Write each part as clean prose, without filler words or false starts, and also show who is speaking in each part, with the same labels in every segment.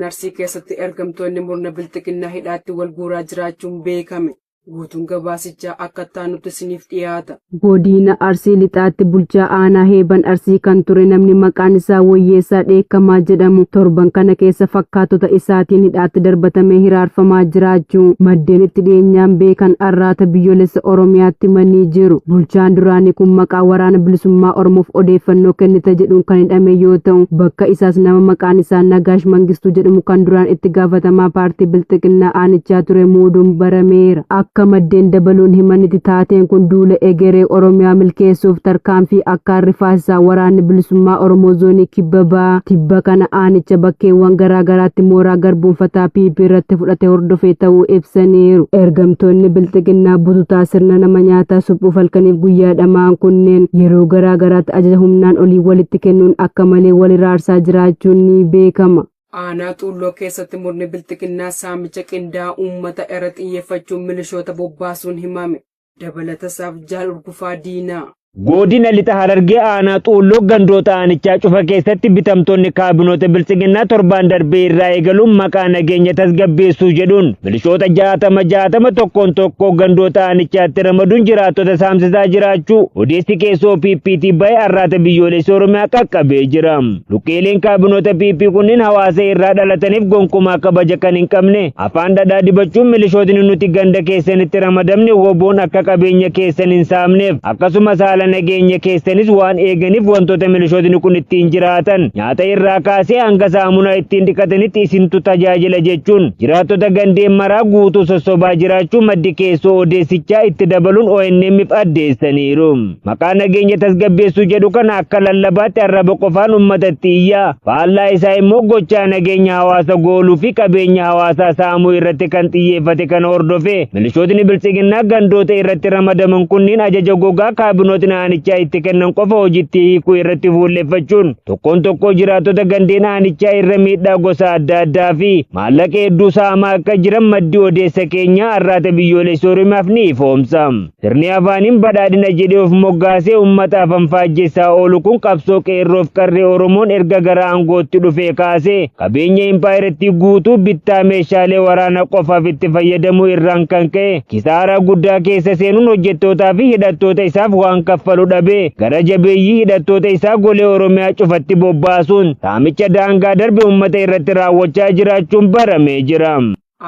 Speaker 1: Heeban Arsii keessatti ergamtoonni murna Bilxiginnaa hidhaatti wal guuraa jiraachuun beekame. Guutuun gabaasichaa akka itti isiniif dhiyaata.
Speaker 2: Godina Arsii Lixaatti bulchaa aanaa Heeban Arsii kan ture namni maqaan isaa Wayyeessaa Dheekkamaa jedhamu torban kana keessa fakkaatota isaatiin hidhaatti darbatamee hiraarfamaa jiraachuu maddeen itti dhiyeenyaan beekan Arraata Biyyoolessa Oromiyaatti himanii jiru. Bulchaan duraanii kun maqaa Waraana Bilisummaa Oromoof odeeffannoo kennite jedhuun kan hidhame yoo ta'u, bakka isaas nama maqaan isaa Nagaash Mangistuu jedhamu kan duraan itti gaafatamaa paartii Bilxiginnaa aanichaa ture muuduun barameera. Akka maddeen dabaluun himanitti taateen kun duula egeree Oromiyaa milkeessuuf tarkaanfii akkaan rifaasisaa Waraanni Bilisummaa Oromoo zoonii Kibba Bahaa tibba kana aanicha bakkeewwan garaa garaatti mooraa garboomfataa PP irratti fudhate hordofee ta'uu ibsaniiru. Ergamtoonni Bilxiginnaa bututaa sirna nama nyaataa suphuuf halkaniif guyyaa dhama'an kunneen yeroo garaa garaatti ajaja humnaan olii walitti kennuun akka malee wal hiraarsaa jiraachuun ni beekama.
Speaker 1: Aanaa Xuulloo keessatti murni Bilxiginnaa saamicha qindaa'aa uummata irra xiyyeeffachuun milishoota bobbaasuun himame. Dabalatasaaf Jaal Urgufaa Diinaa.
Speaker 3: Godina Lixa Harargee aanaa Xuulloo gandoota aanichaa cufa keessatti bitamtoonni kaabinoota Bilxiginnaa torbaan darbee irraa eegaluun maqaa nageenya tasgabbeessuu jedhuun milishoota 60 60 tokkoon tokkoo gandoota aanichaatti ramaduun jiraattota saamsisaa jiraachuu odeessi keessoo PPT bahe Arraata Biyyoolessa Oromiyaa qaqqabee jira. Lukkeeleen kaabinoota PP kunneen hawaasa irraa dhalataniif gonkumaa kabaja kan hin qabne afaan dhadhaa dibachuun milishootni nuti ganda keessanitti ramadamne woboon akka qabeenya keessan hin saamneef akkasumas haala nageenya keessanis waan eeganiif wantoota milishootni kun ittiin jiraatan nyaata irraa kaasee hanga saamunaa ittiin dhiqatanitti isintu tajaajila jechuun jiraattota gandeen maraa guutuu sossobaa jiraachuu maddi keessoo odeessichaa itti dabaluun ONM'f addeessaniiru. Maqaa nageenya tasgabbeessuu jedhu kana akka lallabaatti arraba qofaan uummatatti iyyaa faallaa isaa immoo gochaa nageenya hawaasa gooluu fi qabeenya hawaasaa saamuu irratti kan xiyyeeffate kana hordofee milishootni Bilxiginnaa gandoota irratti ramadaman kunniin ajaja gogaa kaabinootni aanichaa itti kennan qofa hojiitti hiikuu irratti fuulleffachuun tokkoon tokkoo jiraattota gandeen aanichaa irra miidhaa gosa adda addaa fi maallaqa hedduu saamaa akka jiran maddi odeessa keenyaa Arraata Biyyoolessa Oromiyaaf ni ifoomsa. Sirni afaaniin badhaadhina jedhee of moggaasee uummata afaan faajjessaa oolu kun qabsoo qeerroof qarree Oromoon erga gara aangootti dhufee kaasee qabeenya impaayiratti guutuu bittaa meeshaalee waraanaa qofaaf itti fayyadamuu irraan kan ka'e kisaaraa guddaa keessa seenuun hojjettootaa fi hidhattoota isaaf waan kaffalu dhabee gara jabeeyyii hidhattoota isaa golee Oromiyaa cufatti bobbaasuun saamicha daangaa darbe uummata irratti raawwachaa jiraachuun baramee jira.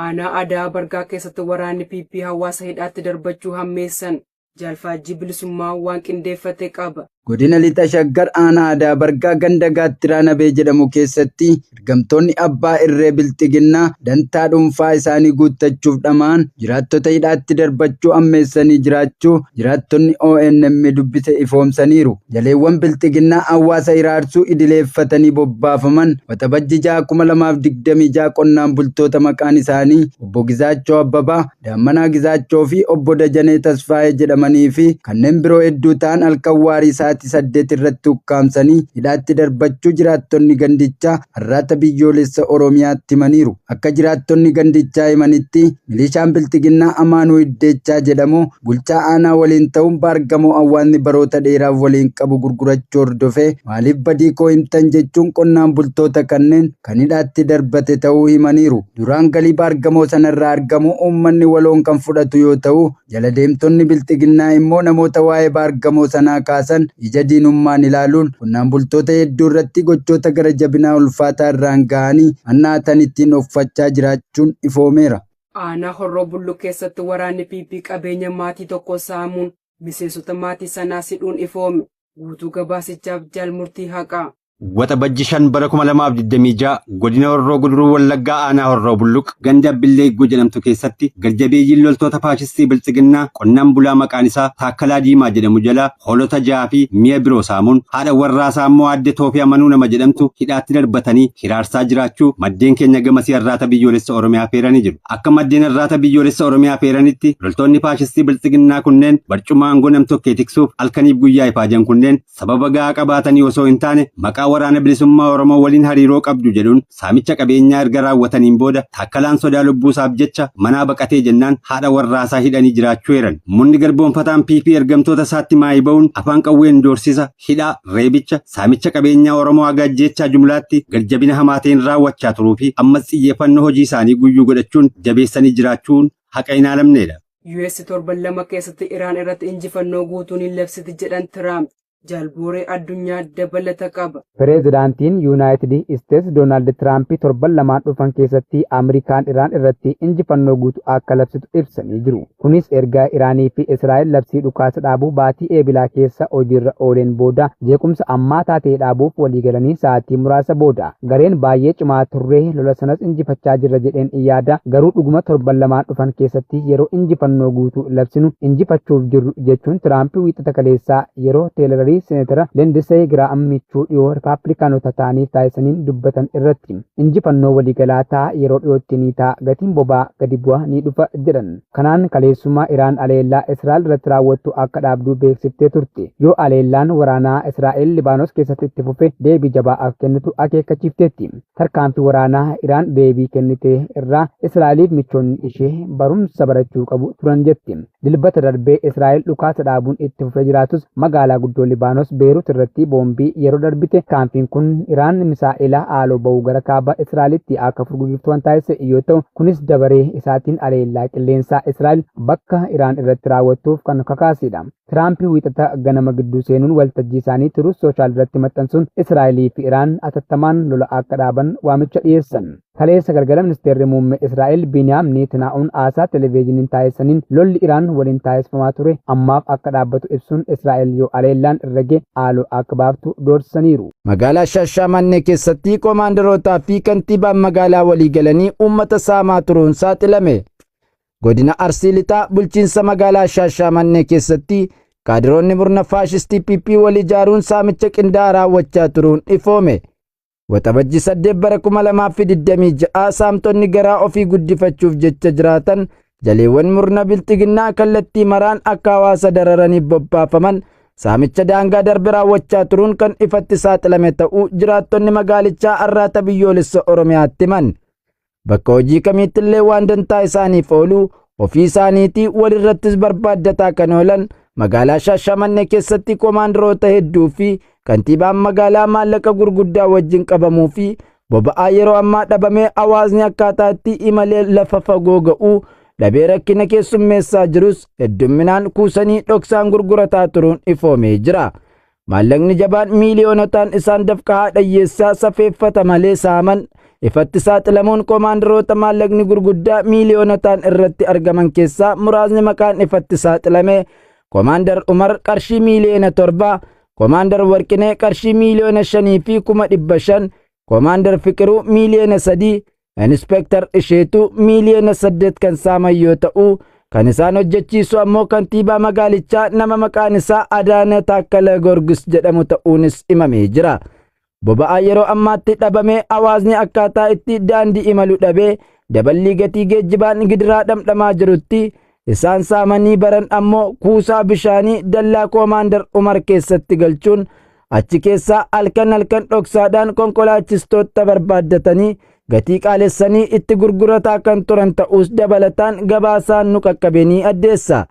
Speaker 1: Aanaa Adaa Bargaa keessatti waraanni PP hawaasa hidhaatti darbachuu hammeessan. Jaalfaajjii Bilisummaa waan qindeeffate qaba.
Speaker 4: Godina Lixa Shaggar aanaa Adaa Bargaa ganda Gaattiraa Nabee jedhamu keessatti ergamtoonni abbaa irree Bilxiginnaa dantaa dhuunfaa isaanii guuttachuuf dhama'an jiraattota hidhaatti darbachuu ammeessanii jiraachuu jiraattonni ONM dubbise ifoomsaniiru. Jaleewwan Bilxiginnaa hawaasa hiraarsuu idileeffatanii bobbaafaman Waxabajji 6,2026 qonnaan bultoota maqaan isaanii obbo Gizaachoo Abbabaa, Daammanaa Gizaachoo fi obbo Dajanee Tasfaayee jedhamanii fi kanneen biroo hedduu ta'an halkan waarii sa'aatii 8 irratti ukkaamsanii hidhaatti darbachuu jiraattonni gandichaa Arraata Biyyoolessa Oromiyaatti himaniiru. Akka jiraattonni gandichaa himanitti milishaan Bilxiginnaa Amaanuu Iddeechaa jedhamu bulchaa aanaa waliin ta'uun baargamoo hawaasni baroota dheeraaf waliin qabu gurgurachuu hordofee maaliif badii koo himtan jechuun qonnaan bultoota kanneen kan hidhaatti darbate ta'uu himaniiru. Duraan galii baargamoo sanarraa argamu uummanni waloon kan fudhatu yoo ta'u, jala deemtonni Bilxiginnaa immoo namoota waa'ee baargamoo sanaa kaasan ija diinummaan ilaaluun qonnaan bultoota hedduu irratti gochoota gara jabinaa ulfaataa irraan ga'anii hannaatan ittiin uffachaa jiraachuun ifoomeera.
Speaker 1: Aanaa Horroo Bulluq keessatti waraanni PP qabeenya maatii tokko saamuun miseensota maatii sanaa hidhuun ifoome. Guutuu gabaasichaaf Jaal Murtii Haqaa.
Speaker 5: Waxabajji 5 bara 2026 godina Horroo Guduruu Wallaggaa aanaa Horroo Bulluq ganda Abbillee Iggoo jedhamtu keessatti garjabeeyyiin loltoota faashistii Bilxiginnaa qonnaan bulaa maqaan isaa Taakkalaa Diimaa jedhamu jalaa hoolota 6 fi mi'a biroo saamuun haadha warraasaa immoo aadde Toofii Amanuu nama jedhamtu hidhaatti darbatanii hiraarsaa jiraachuu maddeen keenya gamasii Arraata Biyyoolessa Oromiyaa feeranii jiru. Akka maddeen Arraata Biyyoolessa Oromiyaa feeranitti loltoonni faashistii Bilxiginnaa kunneen barcuma aangoo nam-tokkee tiksuuf halkaniif guyyaa ifaajan kunneen sababa gahaa qabaatanii osoo hin taane maqaa Waraana Bilisummaa Oromoo waliin hariiroo qabdu jedhuun saamicha qabeenyaa erga raawwataniin booda Taakkalaan sodaa lubbuusaaf jecha manaa baqatee jennaan haadha warraasaa hidhanii jiraachuu eeran. Murni garboomfataan PP ergamtoota isaatti maayii ba'uun afaan qawween doorsisa, hidhaa, reebicha, saamicha qabeenyaa Oromoo haga ajjeechaa jumlaatti garjabina hamaa ta'een raawwachaa turuu fi ammas xiyyeeffannoo hojii isaanii guyyuu godhachuun jabeessanii jiraachuun haqa hin haalamneedha.
Speaker 1: US torban 2 keessatti Iraan irratti injifannoo guutuu ni labsiti jedhan Tiraamp. Jaal Booree Addunyaa dabalata qaba.
Speaker 6: Pireezidaantiin Yuunaayitid Isteets Doonaald Tiraamp torban lamaan dhufan keessatti Ameerikaan Iraan irratti injifannoo guutuu akka labsitu ibsanii jiru. Kunis erga Iraanii fi Israa'el labsii dhukaasa dhaabuu baatii Eebilaa keessa hojiirra ooleen booda jeequmsa ammaataa ta'e dhaabuuf waliigalanii sa'aatii muraasa booda. Gareen baay'ee cimaa turre, lola sanas injifachaa jirra jedheen yaada, garuu dhuguma torban lamaan dhufan keessatti yeroo injifannoo guutuu labsinu injifachuuf jirru, jechuun Tiraamp Wiixata kaleessaa yeroo teelerarii Seneetara Lindisey Giraaham michuu dhiyoo Ripaaplikaanota ta'aniif taasisaniin dubbatan irratti. Injifannoo waliigalaa ta'a, yeroo dhiyootti ni ta'a, gatiin boba'aa gadi bu'a ni dhufa jedhan. Kanaan kaleessuma Iraan aleellaa Israa'el irratti raawwattu akka dhaabdu beeksiftee turte. Yoo aleellaan waraanaa Israa'el Libaanos keessatti itti fufe deebii jabaa akka kennitu akeekkachiifteetti. Tarkaanfii waraanaa Iraan deebii kennite irraa Israa'eliif michoonni ishee barumsa barachuu qabu turan jetti. Dilbata darbe Israa'el dhukaasa dhaabuun itti fufee jiraatus magaalaa guddoo Libaanos Beerut irratti boombii yeroo darbite tarkaanfiin kun Iraan misaa'ela haaloo ba'u gara kaaba Israa'elitti akka furgugiftu kan taasise yoo ta'u, kunis dabaree isaatiin aleellaa qilleensaa Israa'el bakka Iraan irratti raawwattuuf kan kakaasedha. Tiraamp Wiixata ganama gidduu seenuun waltajjii isaanii Truth Social irratti maxxansuun Israa'elii fi Iraan atattamaan lola akka dhaaban waamicha dhiyeessan. Kaleessa galgala Ministeerri Muummee Israa'el Biiniyaam Neetinaa'uun haasaa televeezhiniin taasisaniin lolli Iraan waliin taasifamaa ture ammaaf akka dhaabbatu ibsuun Israa'el yoo aleellaan irra gahe haaloo akka baaftu doorsisaniiru.
Speaker 4: Magaalaa Shaashaamannee keessatti koomaandarootaa fi kantiibaan magaalaa walii galanii uummata saamaa turuun saaxilame. Godina Arsii Lixaa bulchiinsa magaalaa Shaashaamannee keessatti kaadiroonni murna faashistii PP wal ijaaruun saamicha qindaa'aa raawwachaa turuun ifoome. Waxabajji 8 bara 2026 saamtonni garaa ofii guddifachuuf jecha jiraatan jaleewwan murna bilxiginnaa kallattii maraan akka hawaasa dararaniif bobbaafaman saamicha daangaa darbe raawwachaa turuun kan ifatti saaxilame ta'uu jiraattonni magaalichaa Arraata Biyyoolessa Oromiyaatti himan. Bakka hojii kamiittillee waan dantaa isaaniif oolu ofii isaaniitii walirrattis barbaaddataa kan oolan magaalaa Shaashamannee keessatti koomaandaroota hedduu fi kantiibaan magaalaa maallaqa gurguddaa wajjin qabamuu fi boba'aa yeroo ammaa dhabamee hawaasni akkaataa itti imalee lafa fagoo ga'uu dhabee rakkina keessummeessaa jirus heddumminaan kuusanii dhoksaan gurgurataa turuun ifoomee jira. Maallaqni jabaan miiliyoonotaan isaan dafqa haadha hiyyeessaa safeeffata malee saaman ifatti saaxilamuun koomaandaroota maallaqni gurguddaa miiliyoonotaan irratti argaman keessaa muraasni maqaan ifatti saaxilame Koomaandar Umar qarshii miiliyoona 7, Koomaandar Warqinee qarshii miiliyoona 5 fi 500,000, Koomaandar Fiqiruu miiliyoona 3, Inispeektar Isheetuu miiliyoona 8 kan saaman yoo ta'u, kan isaan hojjechiisu ammoo kantiibaa magaalichaa nama maqaan isaa Adaana Taakkala Goorgis jedhamu ta'uunis himamee jira. Boba'aa yeroo ammaatti dhabamee hawaasni akkaataa itti daandii imalu dhabee daballii gatii geejjibaan gidiraa dhamdhamaa jirutti isaan saamanii baran ammoo kuusaa bishaanii dallaa Koomaandar Umar keessatti galchuun achi keessaa halkan halkan dhoksaadhaan konkolaachistoota barbaaddatanii gatii qaalessanii itti gurgurataa kan turan ta'uus dabalataan gabaasaan nu qaqqabe ni addeessa.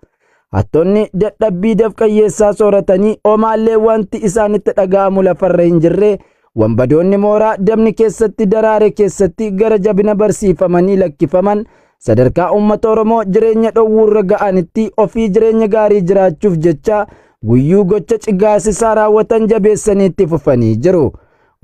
Speaker 4: Hattoonni dadhabbii dafqayyeessaa sooratanii omaallee wanti isaanitti dhaga'amu lafarra hin jirre wanbadoonni mooraa dabni keessatti daraare keessatti gara jabina barsiifamanii lakkifaman sadarkaa uummata Oromoo jireenya dhowwuurra ga'anitti ofii jireenya gaarii jiraachuuf jecha guyyuu gocha cigaasisaa raawwatan jabeessanii itti fufanii jiru.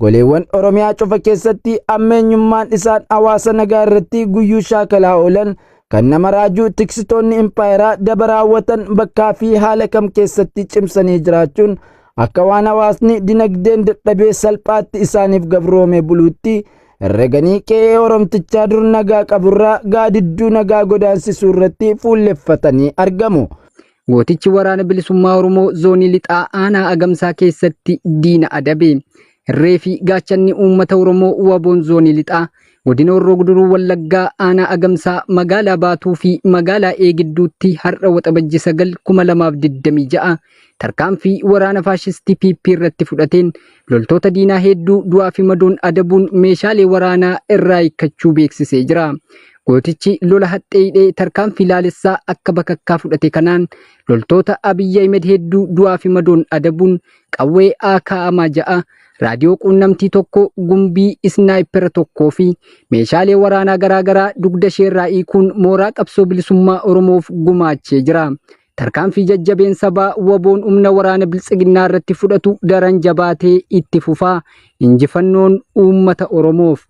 Speaker 4: Goleewwan Oromiyaa cufa keessatti ammeenyummaan isaan hawaasa nagaa irratti guyyuu shaakalaa oolan kan nama raajuu tiksitoonni impaayeraa daba raawwatan bakkaa fi haala kam keessatti cimsanii jiraachuun akka waan hawaasni dinagdeen dadhabee salphaatti isaaniif gabroome buluutti herreganii qe'ee Oromtichaa dur nagaa qaburraa gaadidduu nagaa godaansisuu irratti fuulleffatanii argamu.
Speaker 7: Gootichi Waraana Bilisummaa Oromoo Zoonii Lixaa Aanaa Agamsaa keessatti diina adabe. Irree fi gaachanni uummata Oromoo WBOn Zoonii Lixaa Godina Horroo Guduruu Wallaggaa Aanaa Agamsaa magaalaa Baatuu fi magaalaa Eegidduutti har'a Waxabajji 9, 2026 tarkaanfii waraana faashistii PP irratti fudhateen loltoota diinaa hedduu du'aa fi madoon adabuun meeshaalee waraanaa irraa hiikkachuu beeksisee jira. Gootichi lola haxxee hidhee tarkaanfii laalessaa akka bakakkaa fudhate kanaan loltoota Abiy Ahimed hedduu du'aa fi madoon adabuun qawwee AKM 6, raadiyoo quunnamtii 1, gumbii isnaayipera 1 fi meeshaalee waraanaa garaagaraa dugda isheerraa hiikuun mooraa qabsoo bilisummaa Oromoof gumaachee jira. Tarkaanfii jajjabeen sabaa WBOn humna waraana biltsiginnaa irratti fudhatu daran jabaatee itti fufa. Injifannoon uummata Oromoof.